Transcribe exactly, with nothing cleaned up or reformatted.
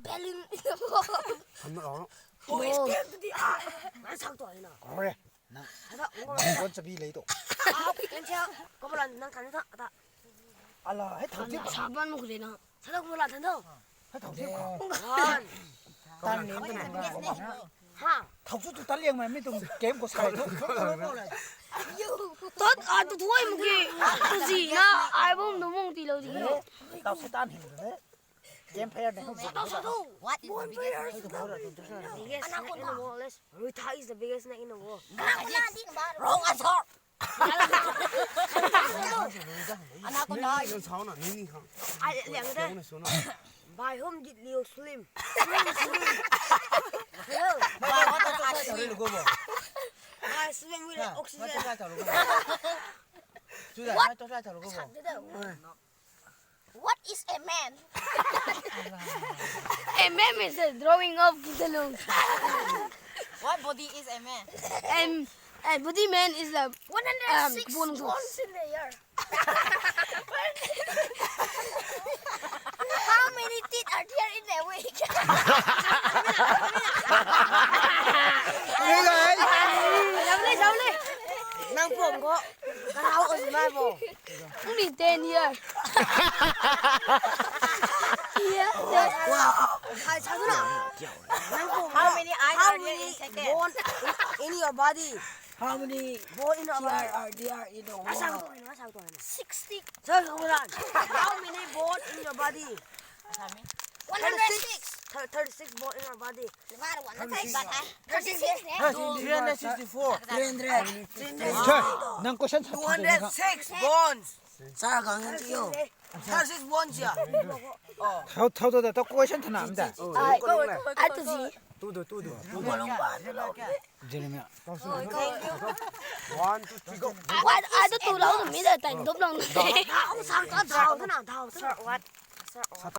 Balloon. Hamna rau. Oi, step to the eye. Nang sak tu na. Ore. Nang. Ada, nang kon chabi lei tu. Ah, kan cha. Kau balan nang kan ta, ta. Ala, hei thau tip. Saban mu kre na. Sa ta kau balan tan do. Hei thau tip. One. Tan ni tu na. Ha. Thau chu tu tan liang mai mi tu game ko sai tu. Tot a tu thuai mu ki. Tu zi na, ai bum nu mung ti lo zi. Tau se tan hing de. Game player ne. What is the biggest snake? Biggest snake in the world. Let's, Rita is the biggest snake in the world. Wrong answer. Anaconda. Ni ni khang. Ai liang de. Suna suna. By whom did Leo swim? Swim, swim. Hello. By what? Sorry, look over. By swim with oxygen. What? What is a man? A man is a drawing of Kitalung. What body is a man? And a body man is a one hundred six um, pounds in the year. How many teeth are there in a week? Nang pom ko. Karau o si mai bo. Only ten years. Yeah. Wow. Hai sa na. How many eyes are there in second? Bone in, in your body? How many bone in your body? Are there in the world? Sixty. How many bone in your body? One hundred six. Thirty-six bone in your body. Thirty-six. Thirty-six. Three hundred sixty-four. Three hundred. Sir, nang question tha. Two hundred six bones. Sir, gang ngan tiyo. Thirty-six bones ya. Oh. Thau thau thau thau question tha na mda. Ai, ai tu si. Tu do tu do. Jeremy. One, two, three, go. Ai, ai tu tu lau tu mi da tang dup lau. Thau sang ka thau tu na thau tu. Sir, what? Sir, what?